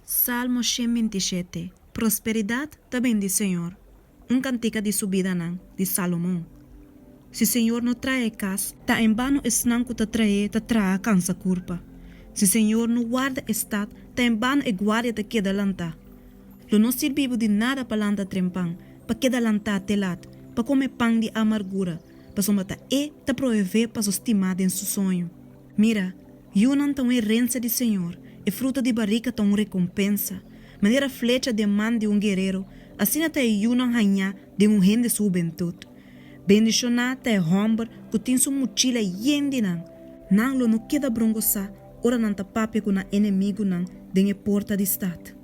Salmo 127. Prosperidat ta bin di señor. Un kantika di subidanan, di Salomon. Si señor no traha e kas, ta en bano esnan ku ta trah'é ta traha kansa kurpa. Si señor no warda e stat, ta en bano e guardia ta keda lantá. Lo no sirbi bo di nada pa lanta trempan, pa keda lantá te lat, pa kome pan di amargura, pasobra ta e ta provevé pa su stimá den su soño. Mira, yunan ta un herensia di señor, e fruta di barika ta un rekompensa. Manera flecha den man di un guerero, asina ta e yunan hañá den un hende su hubentut. Bendishoná ta e hòmber ku tin su muchila yen di nan. Nan lo no keda brongosá ora nan ta papia ku nan enemigunan den e porta di stat.